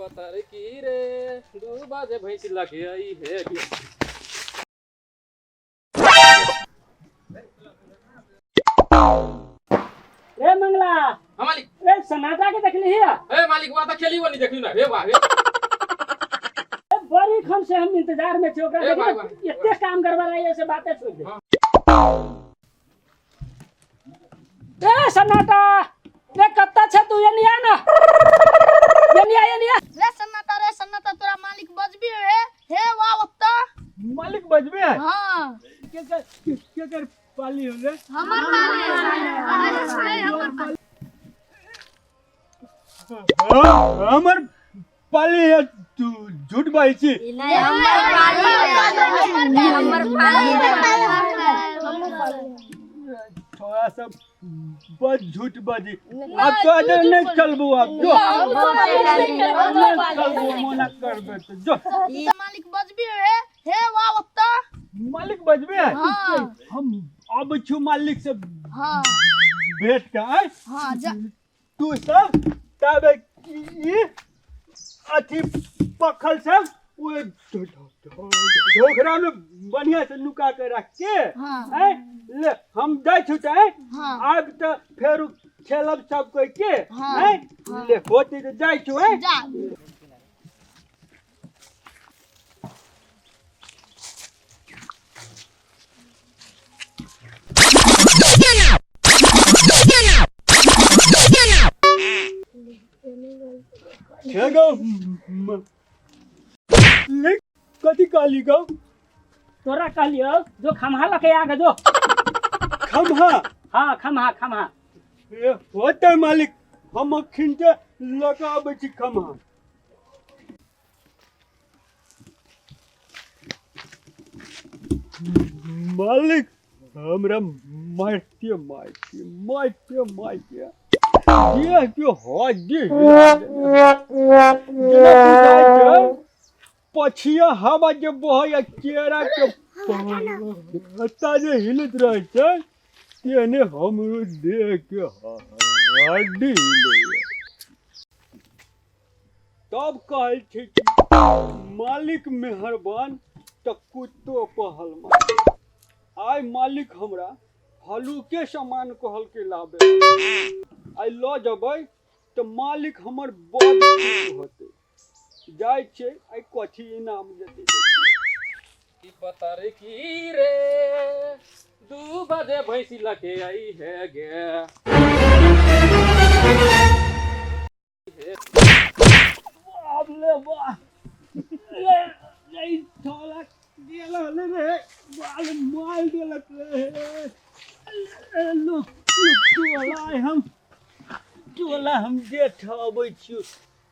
पतर की रे 2 बजे भैंस लगे आई हे। रे मंगला। हाँ मालिक। रे सन्नाटा के देखली हिया? ए मालिक वा त खेली वो नहीं देखली ना। हे वाह हे। ए, बड़ी खम से हम इंतजार में छे ओकरा। ए, देखी वाह, ना, वाह। एते काम गड़बड़ है से बातें छोड़ दे। हाँ। ए सन्नाटा, रे कत्ता छे तू? ये आ ना, ये आ, ये आ। रे सन्नाटा, रे सन्नाटा, तोरा मालिक बजबी हे हे वाह ओत्ता। मालिक बजबे है? हां। के कर के कर पाली हो रे? हमर पाली हमर पाली। हमर पाली है तू झूठ बाई छी। नहीं हमर पाली, हमर पाली। थोड़ा सा बस झूठ बाजी। अब तो अजय नहीं चलबो, अब जो नहीं चलबो मना करबे तो जो। मालिक बजबी हे हे वाह ओत्ता। मालिक बजबे है? हां। हम अब छु मालिक से हां भेंट के आए। हां जा। तू सब तब ई अथी पखल सब वो ढोखरा में बढ़िया से नुका के रख के। हां। आए ले हम जाइ छु त आए। हां। आब त फेर खेलब सब कोई के। हां। आए ले होते त जाइ छु आए। जा। हे गो ले कथी कहली गो? तोरा कहलियो जो खम्हा लके आ गे जो। खम्हा? हां खम्हा खम्हा। ए होते मालिक हम अखिन के लके आबै छी खम्हा। मालिक हमरा मारते मारते मारते मारते देह के हड्डी जेना बुझाइ छै पछिया हवा जे बहैया केरा के पत्ता जे हिलैत रहै छै तेहने हमरो देह के हड्डी हिलैया। तब कहै छै कि मालिक मेहरबान तऽ कुत्तो पहलमान। आइ मालिक हमरा हलुके सामान कहलकै लाबे, आइ लऽ जेबै तऽ मालिक हमर बड़ खुश होतै। जाइ छै आइ कथी इनाम देतै। ई पतर की रे 2 बजे भैंसी लके आई है गे। बाप रे बाप, रे रे छोला गेल हले रे बाल मार देलक रे। ए लुक लुक टोला हम टोला हम जेठ अबै छियौ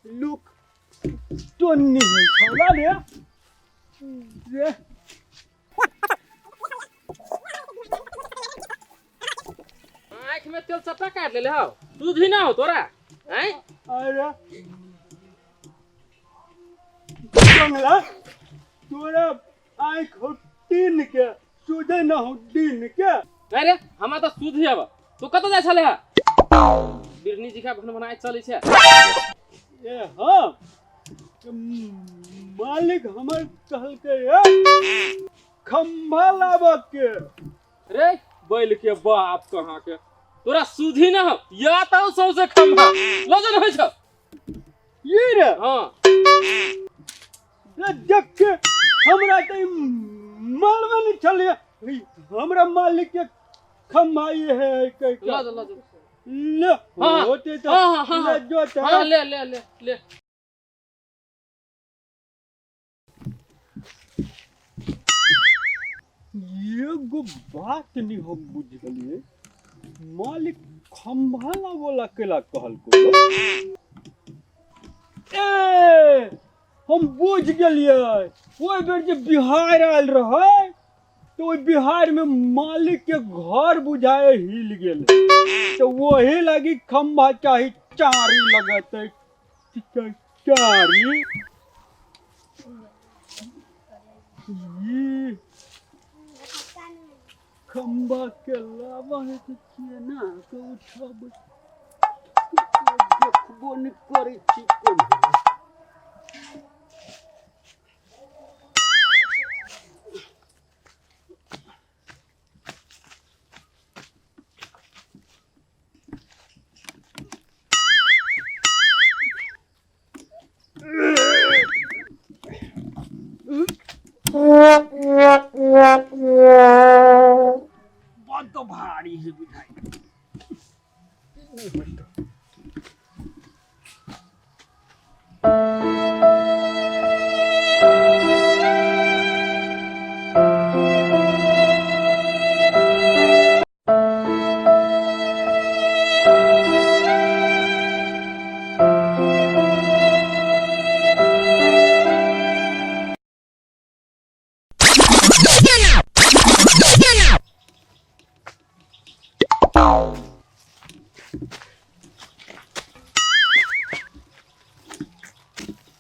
लुक टोन्नी होइ छौला रे रे। आँख में तेल सबटा काटि लेले हौ, दूध ही ना हो तोरा आँय? अरे जंगला तोरा आँख हो टीन के सूझे न हो डीन के। अरे हमरा तऽ सूझ आब, तू कतऽ जाइ छले हँ? बिरनी जी का भन बनाय चलै छै। ए हाँ मालिक हमर कहलकै हे खम्भा लाबऽ के। रे बैल के बाप कहाँ के तोरा सूझी ना हो या तो सौसे खम्भा लजन होइ छौ ये रे। हाँ। रे देख के हमरा तऽ ई मालूमे नहि छलै हमरा मालिक के खम्भा ई है कहि के। लऽ जा, लऽ जा। ले, हाँ, होते तऽ हाँ, हाँ, हाँ। ले जो तऽ। हाँ, ले, ले, ले, ले। एगो बात नहीं हम बुझलिए, मालिक खम्भा लाबोला केला कहलको। ए हम बुझ गेलिए, ओहि बेर जे बिहार आयल रहे तो ओहि बिहार में मालिक के घर बुझाए हिल गेल, तो वही लगी खम्भा चाही चारी लगते चारी। ई खम्भा के लावा है तो केना के उठाबै, देखबो नहि करै छी कोन।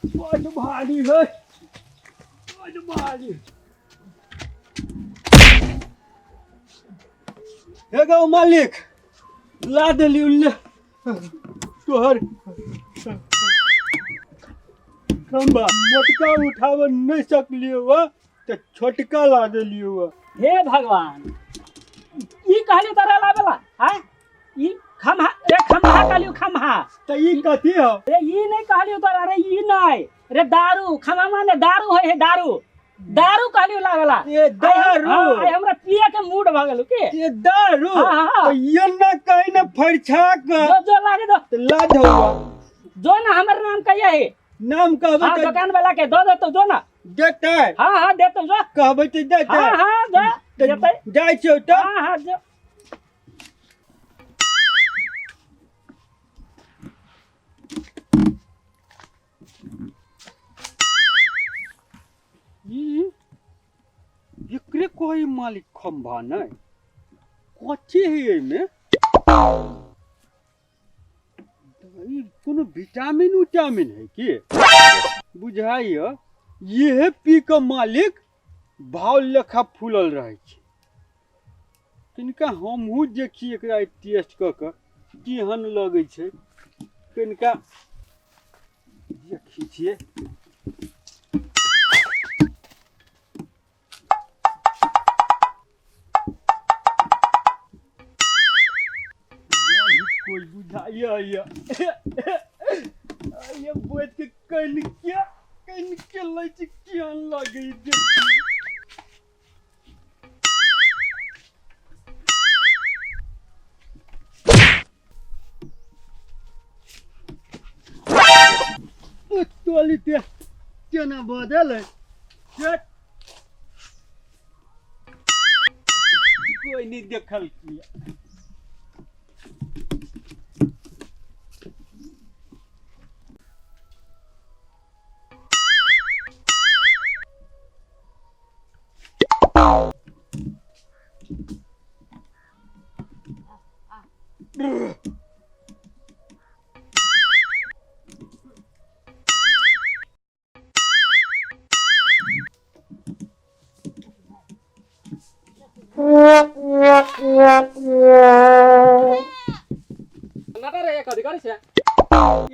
बड भारी है, बड भारी। हे गौ मालिक, ला देली उल्ले तोहर खम्बा। मोटका उठाव नहीं सकलियो वा त छोटका ला देलियो वा। हे भगवान, ई कहली तोरा लाबेला? हाँ, ई खम्हा रे, खम्हा कहलियो, खम्हा। त ई कथी हो? रे ई नहीं कहलियो तोरा रे, ई नहीं रे, दारू। खम्हा माने दारू है, हे दारू, दारू कहलियो लाबेला। ए दारू? हाँ, आइ हमरा पिए के मूड भ गेल के। ए दारू? हाँ, हाँ, हाँ। त ये ना कहीं ना फरछा के। जो जो लागे दो। त ला दो। जो ना हमर नाम कहिए है। नाम कहबे हाँ, त दुकान वाला के दो दे तो जो ना। देतै? हाँ, हाँ, देतौ जो। कहबे त देतै? हाँ, हाँ, जो, त देतै। जाइ छियौ त? हाँ, हाँ, जो। ई एकरे कोई मालिक खम्भा नहीं, कथी है एहिमे? ई कोनो विटामिन उटामिन है की? बुझाइए इहे पी के मालिक भाव लेखा फूलल रहे छै। कनिका हमहूँ देखी एकरा टेस्ट कऽ के केहन लगै छै, कनिका देखी छियै। कोई बुझाइया या ये बोझ के कनिके कनिके लै छै, केहन लगै देखी। तोली ते केना बदल है? कोई नहीं देखल किया। नाटा रे, कथी करै छै?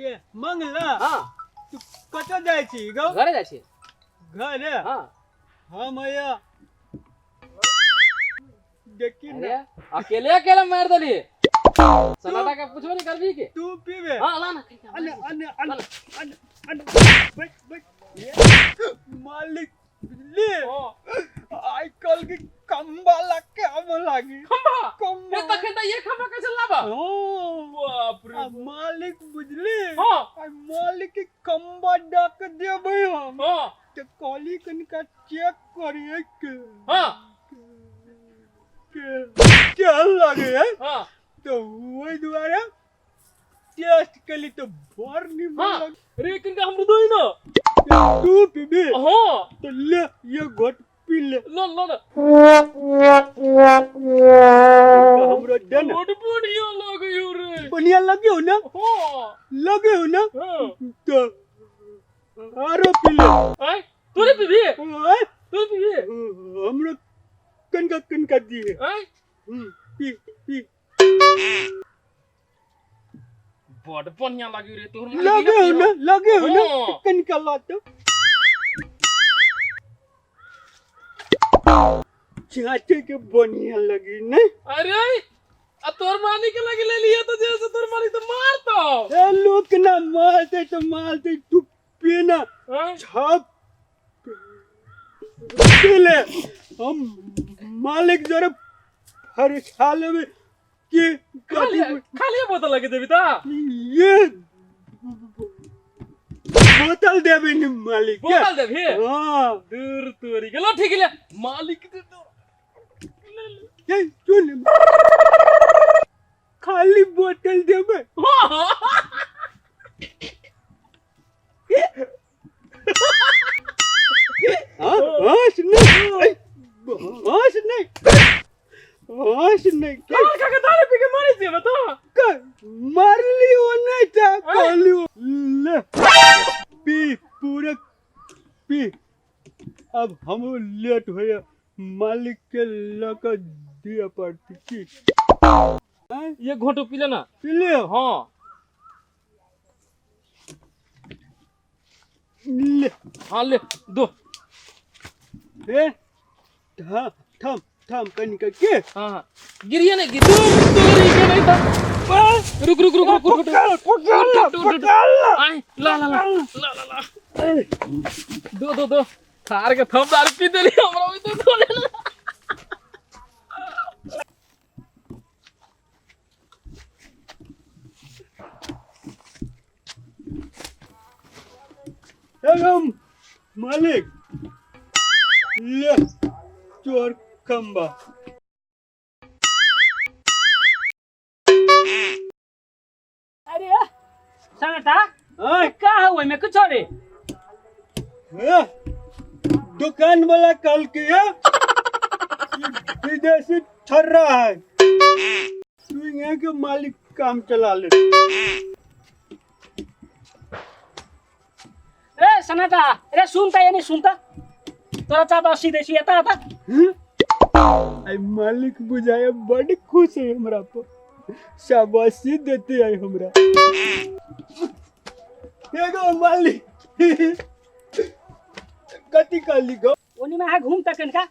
ए मंगला। हाँ। तू कतऽ जाइ छी गौ? घरे जाइ छी। घरे? हाँ। हम आया देखी अरे ना। अकेले अकेले मार देली, सन्नाटा के पूछबो नहीं करबी के? तू पीबे? हाँ, ला ना। अने अने अने अने अने, बैठ बैठ। मालिक ले, आइ कल के खम्बा लग के आब लागी। खम्बा? खम्बा। ए तखन त ये खम्बा कैसे लाबा? हाँ। बाप रे। आ मालिक बुझली? हाँ। आ मालिक के खम्बा डाक देबै हम। हाँ। त कहली कनिका चेक करिए के। हाँ। के केहन लगे है? हाँ। तो वही दुआरे टेस्ट केली तो बड़ निमन हाँ। लग। रे कनिका हमरो दोही ना। तू पीबी? हाँ। तो ले ये घोट पी ले। लो लो लो। हमरो दे ना। बड़ बढ़िया लगे रे। बढ़िया लगे हो ना? हाँ। लगे हो ना? हाँ। तो आरो पी ले। आय, तू नहीं पीबी? आय? तू पीबी? हमरो कनका कनका दिए। आय? पी पी। बड़ बढ़िया लगे रे तोहर। लगे हो ना? लगे हो ना? हाँ। कनका ला तो। चाचे के बढ़िया लगी नहीं? अरे आ तोर मानी के लगी ले लिया तो जैसे तोर मानी तो मारतो। ए लोग ना मारते तो मारते, तू पीना। हाँ? छाप पी ले। हम मालिक जरा फरछा लेबे के खाली खाली बोतल लगे देबी ता? ये बोतल देबे नि मालिक के। बोतल देबी? हाँ। दूर तोरी गेलो, ठीक ले मालिक दे दो। ए सुन, खाली बोतल देबे। हाँ। हाँ, हंस नहीं, हंस नहीं, हंस नहीं। काल खा के दारू पी के मरी जेबे तो? मारली ओ नहीं था, कहली ले पी। की अब हमरो लेट होइए, मालिक के लऽ कऽ दिअ पड़तै की? आँय? एक घोटो पी ले ना। पी लियौ। हाँ। ले। हाँ ले दो। ए थाम थाम थाम कनिक के। हाँ हाँ, गिरिए नहीं, गिर तोरी के नहीं था। रुक रुक रुक रुक रुक, पकड़ पकड़ उठ, उठ, उठ। पकड़। आए ला ला ला ला ला ला, दो दो दो, थार के थम दारू पी देली हमरा ओइ तो दो ले ला। हेलो मालिक, ले चोर खंबा। अरे सन्नाटा। आय। का है ओइमे कुछ रे? हे, दुकान वाला कल के है कि विदेशी ठर्रा है, तू यहाँ के मालिक काम चला ले। ए सन्नाटा, अरे सुन त, यानी सुन त, तोरा चाबा दै छी, एता एता। हम्म? आई मालिक बुझाए बड़ खुश है हमरा पर, शाबाशी देते आई हमरा। एगो मालिक कथी कहली गो? ओनी में अहाँ घूम त कनिका।